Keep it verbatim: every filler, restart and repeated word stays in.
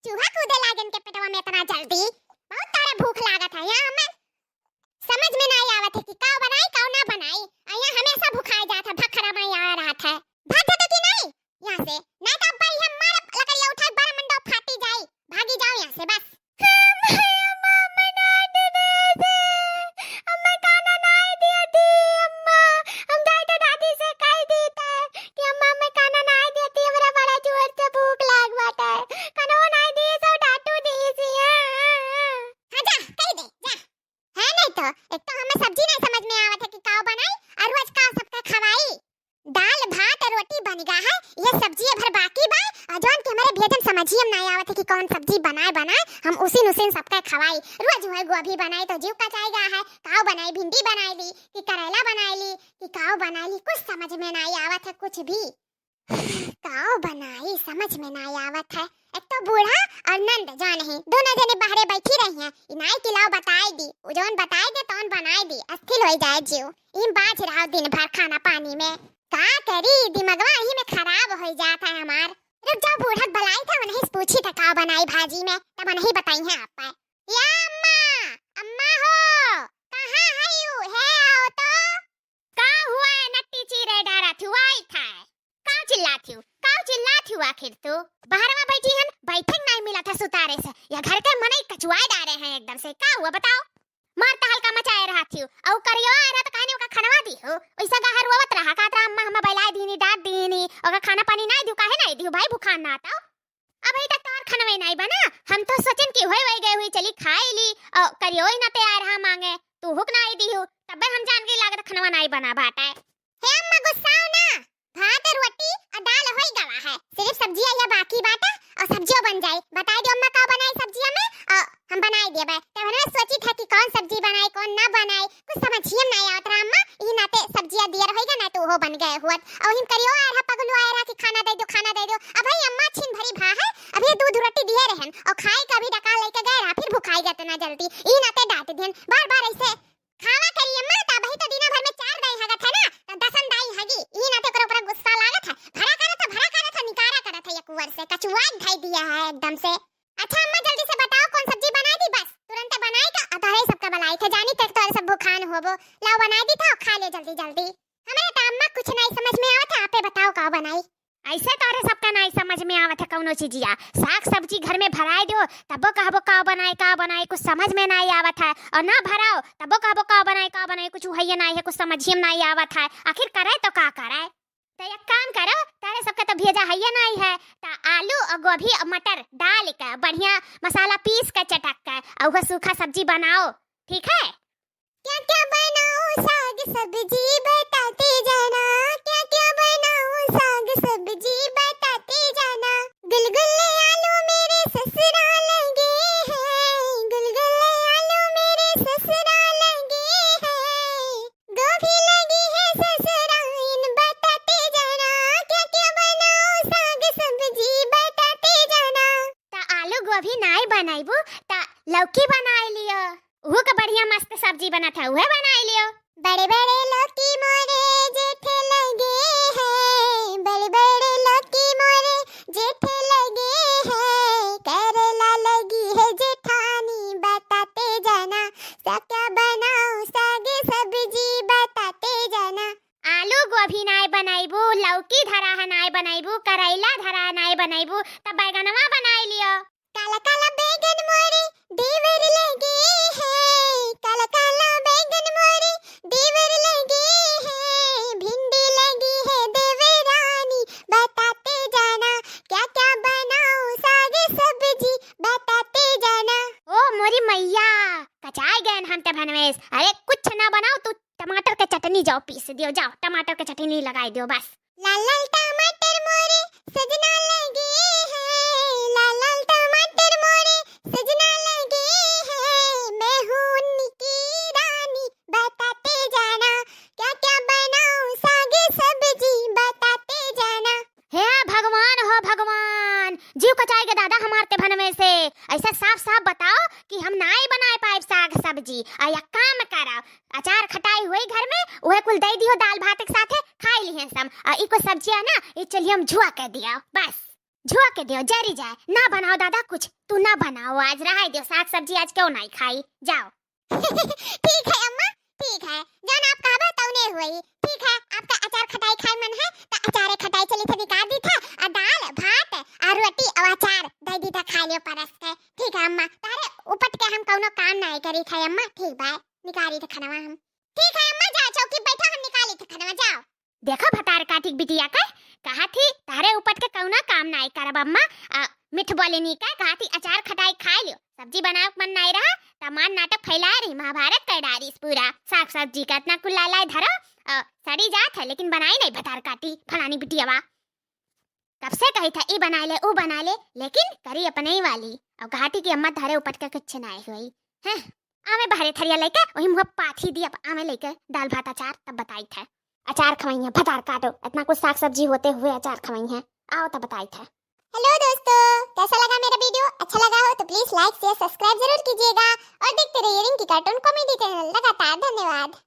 चूहा कूदे लागेन के पेटवा में इतना जल्दी? बहुत तोहरे भूख लागत है। यहाँ हमें समझ में नाहीं आवत है कि काव बनाई, काव ना बनाई। आ यहाँ हमेशा भुखाए जात है, भखरा माई आवा रहत है। भाग जाता कि नाहीं यहाँ से? नाहीं तो अब्बा यहाँ मारा लकड़िया उठाए, बड़ा मंडा फाटी जाई। भागी जाओ यहाँ से बस। अम्मा, अम्मा, अम्मा, ना दे दे से। अम्मा, खाना नाहीं दिया थी, अम्मा। हम जाए तो दादी से कह दी थे कि अम्मा, हमें खाना नाहीं दिया थी, हमरा बड़ा जोर से भूख लाग बाटे। खाना नाहीं दिए, सो डांटू दी सी, हाँ, हाँ, हाँ। हाँ, जा, कह दे, जा। है नहीं तो, एक तो हमें सब्जी नहीं समझ में आवत है कि काव बनाई और रोज काव सबका खवाई। दाल, भात और रोटी बन गा है, ये सब्जी भर बाकी बा, और जौन के हमरे भेजन समझिए में नाहीं आवत है कि कौन सब्जी बनाए, बनाए, हम उसीन, उसीन सबका खवाई। रोज वह गोभी बनाई तो जीव कचाई गा है, काव बनाई, भिंडी बनाई ली, कि करेला बनाई ली, कि काव बनाई ली, कुछ समझ में नाहीं आवत है, कुछ भी। काव बनाई, समझ में नाहीं आवत है। एक तो बूढ़ा और नंद जान ही, दोनों जने बहरे बैठी रही हैं। ई नाई कि लाव बताई दी, उ जौन बताई दे तौन बनाई दी, अस्थिर होई जाए जीव। इम बाझ रहा दिन भर खाना पानी में। का करी, दिमगवा यही में खराब होई जात है हमार। रुक जाओ, बूढ़ा के बुलाई था, उन्हीं से पूछी था काव बनाई भाजी में, तब उन्हीं बताई हैं आप। या अम्मा, अम्मा हो, कहाँ है यू? हे आओ तो। का हुआ है नट्टी चीरे डारा थी, आई था। का चिल्ला थी, का चिल्ला थी आखिर तू? बहरवा बैठी हन, बैठे नहीं मिला था सुतारे से। या घर के मनई कचुआए डारे हैं एकदम से। का हुआ बताओ? मार त हल्का मचाए रहा थी। औ करियो आ रहा त कहने ओका खनवा दी हो। ऐसा गाहर रोवत रहा, कहत रहा, "अम्मा, हमें बैलाए दीनी, डांट दीनी, ओका खाना पानी नाहीं दियो, काहे नाहीं दियो भाई, भुखान ना आता।" अबही तक तोहार खनवे नाई बना। हम तो सोचन कि होई, होई गए हुई, चली खाई ली। औ करियो ही ना तैयार हा मांगे, तू हुक नाई दिहु, तब्बे हम जान गई लागत खनवा नाई बना बाटे। हे अम्मा, गुस्साओ ना, भात, रोटी और दाल होई गवा है, सिर्फ सब्जी या बाकी बाटे और सब्जियों बन जाई। बताई दो अम्मा, का बनाई सब्जिया में, और हम बनाई देबे। तब हम सोची था कि कौन सब्जी बनाई, कौन ना बनाई, कुछ समझिए में नाई आवत रहा अम्मा, ई नाते सब्जिया दियर होई गा, ना तो वो बन गए हुआ। और हिम करियो आए रहा, पगलू आए रहा कि खाना दे दो, खाना दे दो। अबही अम्मा छिन भरी भा है, अभी दूध रोटी दिए रहन और खाए का भी डका लेके गए रहा, फिर भुखाई गए इतना जल्दी। ई नाते डांट दिहन, बार बार ऐसे खावा करी अम्मा, त अबही तो दिना भर में चार दाई हगत है ना, तो दसन दाई हगी। ई नाते ओकरा ऊपर गुस्सा लागत है, भरा करत है, भरा करत है, निकारा करत है, ये कुंवर से कचुआ ढाई दिया है एकदम से। अच्छा अम्मा, जल्दी से बताओ कौन सब्जी बनाई दी, बस तुरंत बनाई का, अतरे सबका बुलाई थे, जानी तक तोरे सब भुखान होबो। लाओ बनाई दी था, खा ले जल्दी जल्दी। हमारे तो अम्मा कुछ नहीं समझ में आवत है, आपे बताओ का बनाई। ऐसे तोरे सबका नहीं समझ में आवत है कौनो चीजिया। साग सब्जी घर में भराए दो, तबो कहबो का बनाई, का बनाई, कुछ समझ में नहीं आवत है। और ना भराओ, तबो कहबो का बनाई, का बनाई, कुछ है नहीं है, कुछ समझिए में नहीं आवत है। आखिर करे तो का करे? तो एक काम करो, तारे सबके तो भेजा हइये नाई है, त आलू और गोभी और मटर डाल के बढ़िया मसाला पीस के चटक के और वह सूखा सब्जी बनाओ, ठीक है? क्या क्या बनाऊं साग सब्जी बताते जाना, क्या क्या बनाऊं साग सब्जी बताते जाना। गुलगुले आलू मेरे ससुराल गए हैं, गुलगुले आलू मेरे ससुराल गए हैं। गोभी लगी है ससुराइन बताते जाना, क्या क्या बनाऊं साग सब्जी बताते जाना। त आलू गोभी नाई बनाइबू, त लौकी बनाई लियो, उहू के बढ़िया मस्त सब्जी बनत है, उहे बनाई लियो। बड़े बड़े लौकी मोरे जेठे लगे हैं, बड़े बड़े लौकी मोरे जेठे लगे हैं, करेला लगी है जेठानी बताते जाना, क्या क्या बनाऊं साग सब्जी बताते जाना। आलू गोभी नाय बनाइबू, लौकी धरा है नाय बनाइबू, करैला धरा है नाय बनाइबू, त बैगनवा बनाई लियो। काला काला बैगन मोरे देवर लगे हैं, काला काला बैगन मोरे देवर लगे हैं, भिंडी लगी है देवरानी बताते जाना, क्या क्या बनाऊं साग सब्जी बताते जाना। ओ मोरी मैया, कचाए गए हम ते भनवेस। अरे कुछ ना बनाओ, तू टमाटर के चटनी जाओ पीस दियो, जाओ टमाटर के चटनी लगाई दियो बस। लाल लाल टमाटर मोरे सजना लगे हैं, लाल लाल टमाटर मोरे सजना लगे हैं, मैं हूँ उनकी रानी बताते जाना, क्या क्या बनाऊं साग सब्जी बताते जाना। हे भगवान हो भगवान, जीव कचाई के दादा हमार ते भनवे से। ऐसा साफ साफ बताओ कि हम नाई बनाए पाए साग सब्जी। आ या काम करा, अचार खटाई हुई घर में, उहे कुल दे दियो दाल भात के साथे, खाई लिहे सब। आ ई कुल सब्जिया ना, ई चलिए हम झुआ के दिया बस। झोंक के देउ, जरी जाए, ना बनाओ दादा कुछ, तू ना बनाओ, आज रहाई देउ, साग सब्जी आज केउ नाहीं खाई, जाओ। ठीक है अम्मा, ठीक है, जौन आप कहबे तौने होई। ठीक है, आपका अचार खटाई खाए मन है त अचारे खटाई चली थे निकाल दी थे, और दाल भात और रोटी और अचार दे दी थे खाए लियो परस के। ठीक है अम्मा, तारे उपट के हम कौनो काम नाहीं करी थे अम्मा। ठीक बा, निकाली थे खनवा हम। ठीक है अम्मा, जाओ चौकी बैठा, हम निकाली थे खनवा, जाओ। देखा भतार काटी के बिटिया का, कहा थी तारे उपट के कौनो काम नाहीं करब अम्मा। आ, मिठ बोले नी का, कहा थी अचार खटाई खाए लियो, सब्जी बनावे के मन नाहीं रहा, त मान नाटक फैलाए रही, महाभारत कर डारिस पूरा। साग सब्जी का इतना कुल लाए धरो, आ, सड़ी जात है लेकिन बनाई नाहीं भतार काटी फलानी बिटियावा। कब से कही था ई बनाए ले, ऊ बनाए ले, लेकिन करी अपने ही वाली। और घाटी की अम्मा तारे उपट के कुछ नाहीं हुई। हैं, आवे बहरे थरिया लेके, वही मुँह पाथी दी अब आवे लेके दाल भात अचार, तब बताई थे। अचार खवाई है भतार काटो, इतना कुछ साग सब्जी होते हुए अचार खवाई है, आओ तब बताई थे। हेलो दोस्तों, कैसा लगा मेरा वीडियो? अच्छा लगा हो तो please like, share, subscribe जरूर कीजिएगा और देखते रहिए रिंकी cartoon comedy channel लगातार। धन्यवाद।